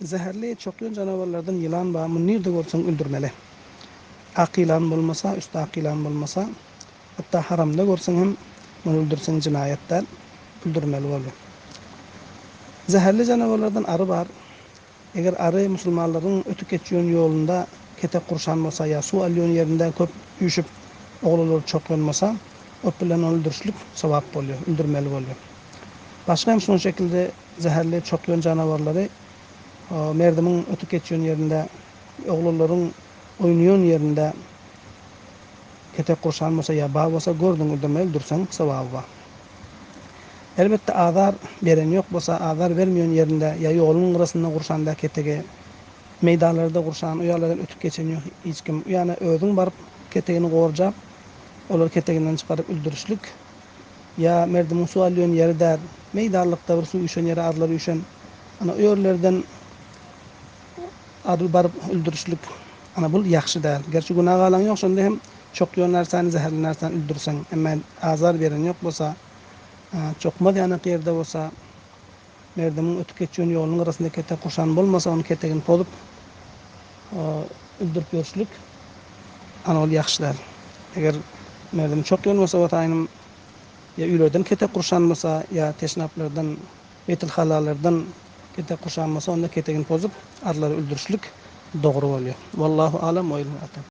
Zäherli çokýan janawarlardan ýylan bar, muny nirde görseň öldürmeli. Ak ýylan bolmasa, üsti ak ýylan bolmasa, hatda haramda görseň hem muny öldürseň jenaýat däl, öldürmeli bolýar. Zäherli janawarlardan ary bar. Eger ary musulmanlaryň ötüp geçýän ýolunda ketek gurşan bolsa ýa suw alýan ýerinde köp üýşüp oglanlary çokýan bolsa, ot bilen ony öldürişlik sogap bolýar, öldürmeli bolýar. Başga hem şunuň şekilde zäherli çokýan janawarlary merdimiň ötüp geçýän ýerinde, oglanlaryň oýnaýan ýerinde ketek gurşan bolsa ýa bar bolsa gördüň öldürmeli öldürseň sogaby bar. Elbetde azar beren ýok bolsa azar bermeýän ýerinde ýa ýoluň gyrasynda gurşanda ketegi meýdanlarda gurşan o ýerlerden ötüp geçen ýok hiç kim u ýana özüň baryp ketegini gorjap olary keteginden çykaryp öldürişlik Ýa merdimiň suw alýan ýeri däl, meýdanlykda bir suw üýşen ýere arylar üýşen. Ana, o ýerlerden ary baryp öldürişlik, ana, bul ýagşy däl. Gerçi günä galaň ýok, şonda hem çokýan närsäni, zäherli närsäni öldürseň, emma azar beren ýok bolsa, çokmaz ýanak ýerde bolsa, merdimiň ötüp geçýän ýolunyň gyrasynda ketek gurşan bolmasa, onuň ketegini pozup, öldürip ýörüşlik, ana, ol ýagşy däl. Eger merdim çokýan bolsa, wataýynym, ýa öýlerden ketek gurşan bolsa, ýa teşnaplardan, beýtilhalalardan ketek gurşan bolsa, onda ketegini pozup, arlary öldürişlik dogry bolýar. Wallahu alam we ilmul atam.